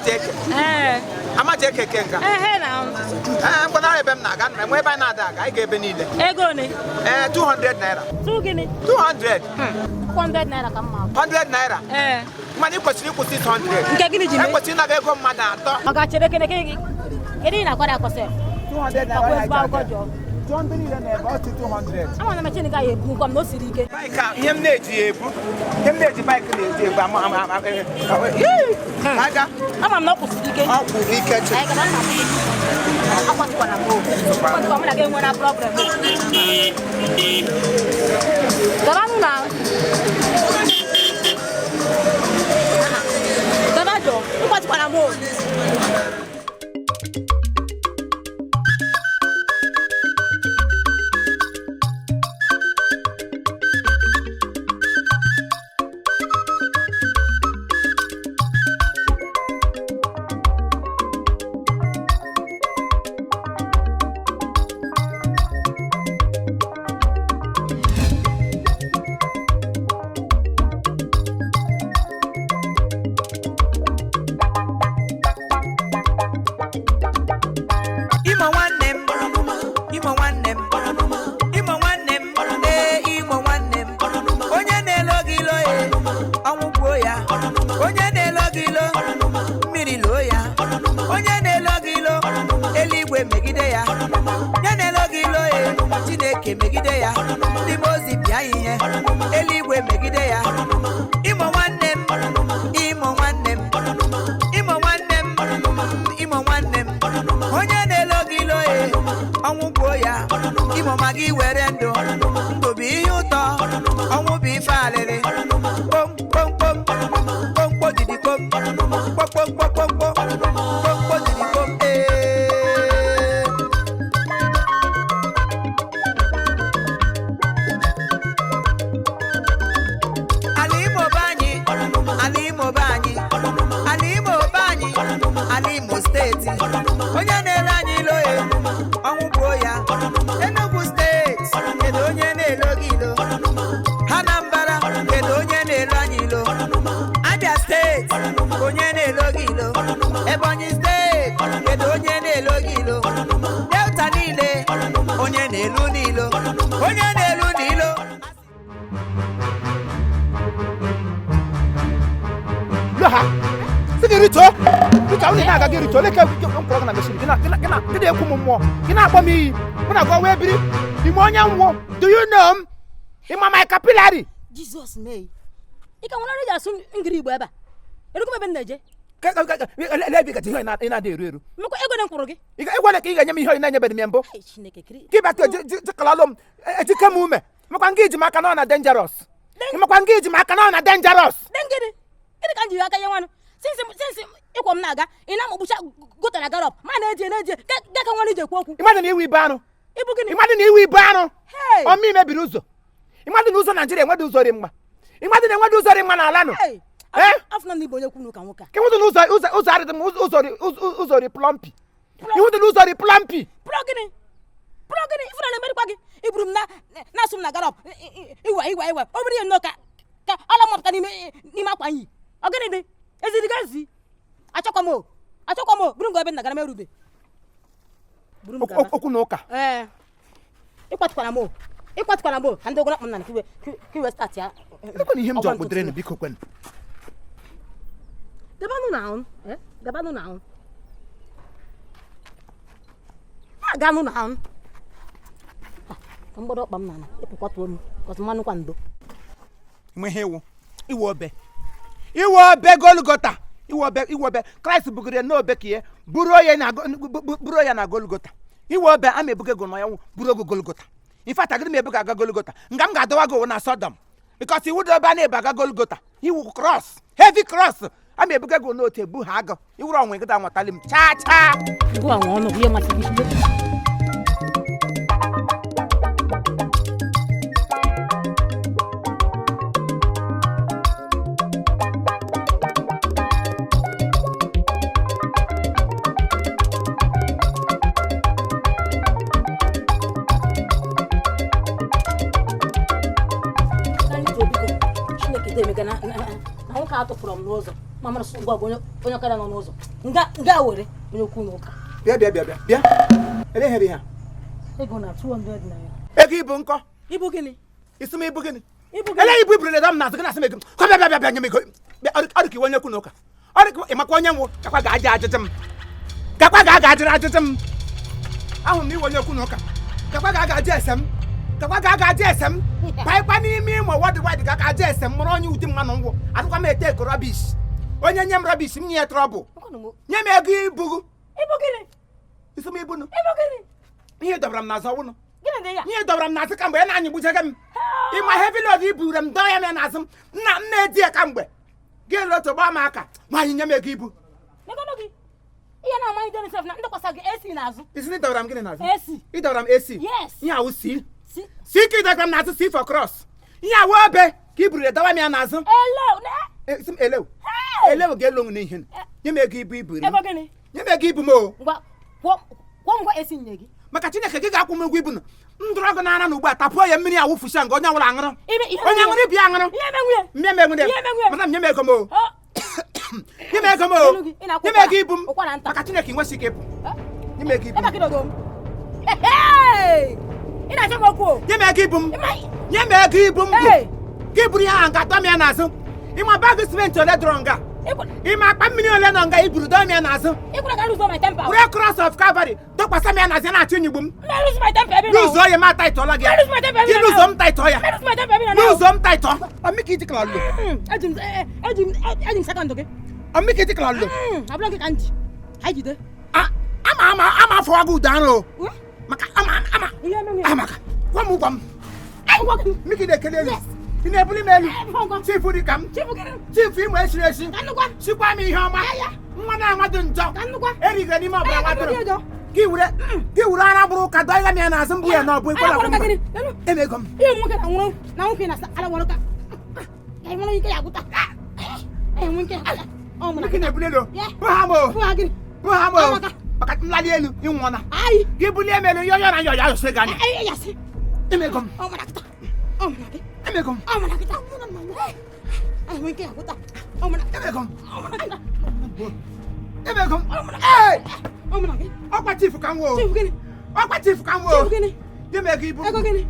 Amaji Eke. Ee. Amaji Eke ke nga. Ehe na. Ee, ngwanara ebe m na-aga, ana m enwe ebe anyị na-ada aga, anyị ga-ebe niile. Ego one? Ee, 200 naira. Tụ gịnị? 200. 100 naira ka m ma. 100 naira. Ee. Mana ị kwesịrị ịkwụ 600. Nke gịnị ji mee? Ekwesịrị ịnaga ego mmadụ atọ. Ọ ga-chere kene kene kedu ị na-akwado akọsị? 200 naira. Ọkwa ezigbo akụkọ jọọ. Jụọ ndị niile na-ebe ọ sị 200. Ama na mechin gaghị ebu nkwa m na o siri ike. Bike a, ihe m na-eji ya ebu, ihe m na-eji bike na-eji ebu ama ama ama aga. Ama m na ọ kwụsiri ike. Ọ kwụrụ ike chi. Anyị gara nna m. Akwatụkwana m o. Akwatụkwa mụ na gị enwere problem. Gabanụ na. Gaba jọọ. Akwatụkwana m o. Imo nwanne m, Imo nwanne m, Imo nwanne m, ee Imo nwanne m. Onye na-elo gị ilo ye, ọnwụ gbuo ya. Onye na-elo gị ilo, mmiri loo ya. Onye na-elo gị ilo, eluigwe megide ya. Onye na-elo gị ilo ye, Chineke megide ya. Ndị mmụọ ozi pịa ya ihe, eluigwe megide ya. Imo nwanne m, Imo nwanne m, Imo nwanne m, Imo nwanne m. Onye na-elo gị ilo ye, ọnwụ gbuo ya. Imo ma gị were ndụ, ndụ bụ ihe ụtọ, ọnwụ bụ ife alịrị. Kpom kpom kpom, kpom kpo didi kpom, kpom kpom kpom kpom kpom, kpom kpo didi kpom ee. Ala Imo be anyị, ala Imo be anyị, ala Imo be anyị, ala Imo steeti. Onye na-ere anyị ilo ye, ọnwụ gbuo ya. Enugu steeti, kedu onye na-elo gị ilo? Anambra, kedu onye na-elo anyị ilo? Abia steeti, onye na-elo gị ilo? Ebonyi steeti, kedu onye na-elo gị ilo? Delta niile, onye na-elu n'ilo? Onye na-elu n'ilo? Ha sị gị rituo, rituo, unu na-aga gị rituo, leke mkpọrọ gị na machine gị na gị na gị na gị na-ekwu m mmụọ, gị na-akpọ m iyi, mụ na gị wee biri ime onye nwụọ. Do you know m? Ịma my capillary? Jizọs mee. Ị ka nwere ọrụ eji asụ ngiri Igbo ebe a. Erukwu m ebe m na-eje. Ebe gaji ihe ị na-ada eru eru. Mmekwa ego na m kwụrụ gị. Ịgwala ka ị ga-enye m ihe ị na-enyebeghị m ya mbụ. Ai, Chineke kiri. Ka ịbata jikalalụ m ejike m ume makwa nga iji m aka na ọ na dangerous. Makwa nga iji m aka na ọ na dangerous. De ngịrị. Gịnị ka m jiri aka nye nwanụ? Sinsi ịkwọ m na-aga, ị na-amagbucha gota na garọp, ma na-eje na-eje, ga ka nwanụ iji ekwu okwu. Ịmadụ na iwe ibe anụ. Ịbụ gịnị? Ịmadụ na iwe ibe anụ. Hey! Ọmị mebiri ụzọ. Ịmadụ na ụzọ Naijiria enwedị ụzọ dị mma. Ịmadụ na enwedị ụzọ dị mma n'ala nụ. Hey! Eh? Afọ na ndị Igbo onye kwunu ka nwoke a. Ka enwedị na ụzọ ụzọ ụzọ adịdị mma, ụzọ dị ụzọ dị plọmpi. Ịnwedị na ụzọ dị plọmpi. Pụrụ gịnị? Pụrụ gịnị? Ifuru na-emerikwa gị. Iburu m na na-asụ m na garọp. Iwe iwe iwe. O buru ihe nnọọ ka ka ọla mapụta n'ime n'ime akwa nyi. Ọ gịnị dị? Eziri gị ezi. Achọkwa m o. Achọkwa m o. Buru m gaa ebe m na-agara m erube. Buru m gaba. Okwu na ụka. Ee. Ịkwatụkwara m o. Ịkwatụkwara m o. Ka ndị ogolo akpọ m na kiwe kiwe start ya. Ekwana ihe m ji ọkpụdere nụ, biko kwenụ. Gabanụ na ahụ. Eh? Gabanụ na ahụ. Aganụ na ahụ. Ka mgbọdọ ọkpa m n'ala, ịpụkwatuo m, kọsị mmanụ kwa ndo. Nwe ihe iwu. Iwu obe. Iwu obe Golgota. Iwu obe, iwu obe. Kraịst bugoro ya n'obe ka ihe buru ya na buru ya na Golgota. Iwu obe ama ebuga ego na ya nwụ buru ogo Golgota. In fact, agịrị m ebuga aga Golgota. Nga m ga-adọwa gị ụwa na Sodom. Because iwu dị ebe a na-ebu aga Golgota. Iwu cross, heavy cross. Ama ebuga ego n'otu ebu ha agụ. Iwuru ọnwa ịgụda nwatali m chaa chaa. Ngwa nwa ọnụ bụ ihe masị gị. Chineke na nwoke a tụpụrụ m n'ụzọ ma mara sụ ngwa onye ọkada nọ n'ụzọ. Nga nga were onye okwu na ụka. Bịa bịa bịa bịa bịa. Ele ihe ha. Ego na 200 naira. Ego ibu nkọ. Ibu gịnị? Isi m ibu gịnị? Ibu gịnị? Ele ibu iburu na m n'azụ gị na-asị m ego. Kọ bịa bịa bịa bịa nye m ego. Bịa ọ dị ka iwe onye kwu na ụka. Ọ dị ka ịmakwa onye nwụ kakwa ga-aja ajụjụ m. Kakwa ga-aga ajụrụ ajụjụ m. Ahụrụ m na iwe onye okwu na ụka. Kakwa ga-aga ajụ ese m. Kakwa ga-aga ajụ ese m. Paịkwa n'ime Imo wọdụ wọdụ ga ajụ ese m mụrụ onye ụdị mmanụ ngwụ. Adịkwa m ete ego rubbish. Onye nye m rubbish m nye ya trouble. Nye m ego ibu. Ibu gịnị? Isi m ibu nụ. Ibu gịnị? Ihe dọbara m n'azụ ọwụnụ. Gịnị dị ya? Ihe dọbara m n'azụ kamgbe ya na-anyịgbujaga m. Ịma heavy load iburu m dọọ ya m ya n'azụ m. Nna m na-edi ya kamgbe. Gị loto gbaa m aka. Nwaanyị nye m ego ibu. Megono gị. Ihe na-amaghị Johnny sef na ndọkwasa gị AC n'azụ. Isi na ịdọbara m gịnị n'azụ? AC. Ịdọbara m AC? Yes. Ihe awụ C. Si. C ka ịdọbara m n'azụ C for cross. Ihe awụ obe ka i buru ya dọwa m ya n'azụ. Ele. Isi m elew. Hey! Elew ga-elo m n'ihe. Nye m ego ibu iburu m. Ego gịnị? Nye m ego ibu m o. Ngwa kwụọ kwụọ ngwa AC nye gị. Maka Chineke gị ga-akwụ m ụgwọ ibu nụ. M dụrụ ọgụ n'ara na ugbu a tapuo ya mmiri awụfusia nga onye ọbụla aṅụrụ. Ime ihe Onye aṅụrụ ibi aṅụrụ. Ihe eme nwunye. Nye m ego ndị. Ihe eme nwunye. Mana m nye m ego m o. Ọ. Nye m ego m o. Elu gị, ị na-akwụ Nye m ego ibu m. ụkwara nta. Maka Chineke nwesị ike ịpụ. Nye m ego ibu Ebe m. ka ịdọgo m. Hey! Ị na-achọ m okwu o. Nye m ego ibu m. Ịma Nye m ego ibu m. Hey! Gị buru ihe ahụ nga dọọ m ya n'azụ. Ịma bag simenti ole dọrọ nga. Ịma akpa mmiri ole nọ nga iburu dọọ m ya n'azụ. Ịkwụrụ ka lose my temper. Were cross of Calvary dọkwasa m ya n'azụ ya na-achọ ịnyịgbu m. M lose my temper ebe ị nọ. Lụzọọ ya ma taịtọọla gị ya. Lose my temper ebe Gị ị nọ. lụzọọ m taịtọọ ya. Lose my temper ebe ị nọ. Lụzọọ m taịtọọ. Ọmịka iji kala lụ. Eji m eji m eji m sekọndụ gị. Ọmịka iji kala lụ. Abụrụ gị ka m ji. Anyị jide. Ama ama ama afọ gị ụda arụ o. Maka ama ama Ihe eme nwunye. amaka. Gwa m ụgwọ m. Ụgwọ gị. Miki na-ekele elu. Ị na-ebuli m elu. Ngwa. Chifu dị ka m. Chifu gịnị? Chifu Imo esiri esi. Ka nnukwu. Sikwa m ihe ọma. Nwa na-anwa dị njọ. Ka nnukwu. Erigere n'ime ọbara nwa Aya, atụrụ. ka nnukwu. Gị were ara bụrụ ụka dọọ ya n'azụ mbụ ya na ọ bụ Aya, ikwela kwụrụ ka gịnị? Elu. Emego m. Ihe nwoke na nwụrụ na nwoke na ala nwụrụ ka. Ka nwụrụ ike ya gwụta. Ay, nwoke ya gwụta. Ọ mụ na Miki na-ebuli elu. Yeah. Bụ ha m o. Bụ ha gịnị? Bụ ha m o. Amaka. Maka nlali elu ịnwụọna. Ayi. Gị bulie m elu yọ yọ na yọ ya ayọsị gị anya. Ay, ya sị. Emego m. Ọ mụ na kịta. Ọ mụ na gị. Emego m. Ọ mụ na kịta. Ay, nwoke ya gwụta. Ọ mụ na. Emego m. Ọ mụ na kịta. Emego m. Ee! Ọ mụ na gị. Ọkwa chifu ka m woo. Chifu gịnị? Ọkwa chifu ka m woo. Chifu gịnị? Nye m ego ibu. Ego gịnị?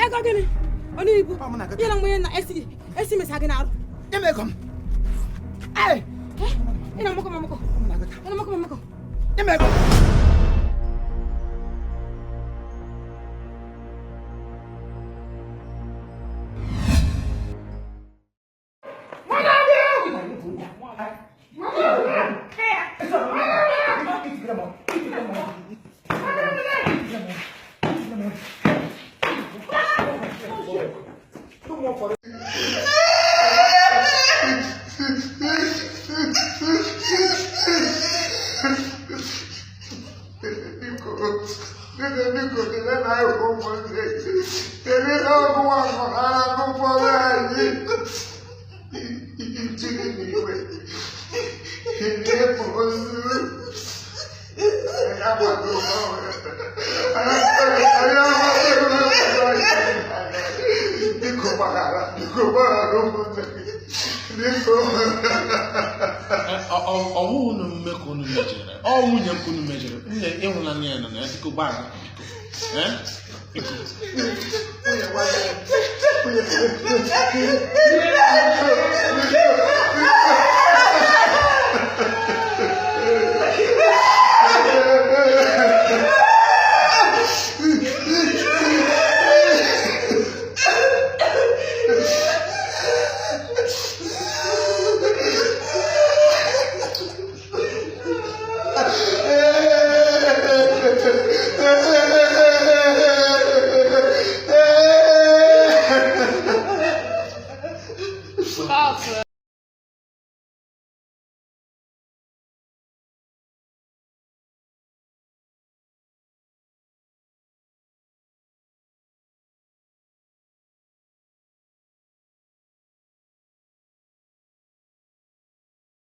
Ego gịnị? Onye ibu. Ọ mụ na gị. Ihe na mgbe na esi esi mesa gị n'arụ. Nye m ego m. Ee! Ị na-amụkọ m amụkọ. Ọ mụ na gị. Ị na-amụkọ m amụkọ. Nye m ego m. Ọwụ unu mme ka unu mejere ọ nwunye m ka unu mejere nne ịhụnanya ya nọ na ya biko gbaghara biko biko. Stop.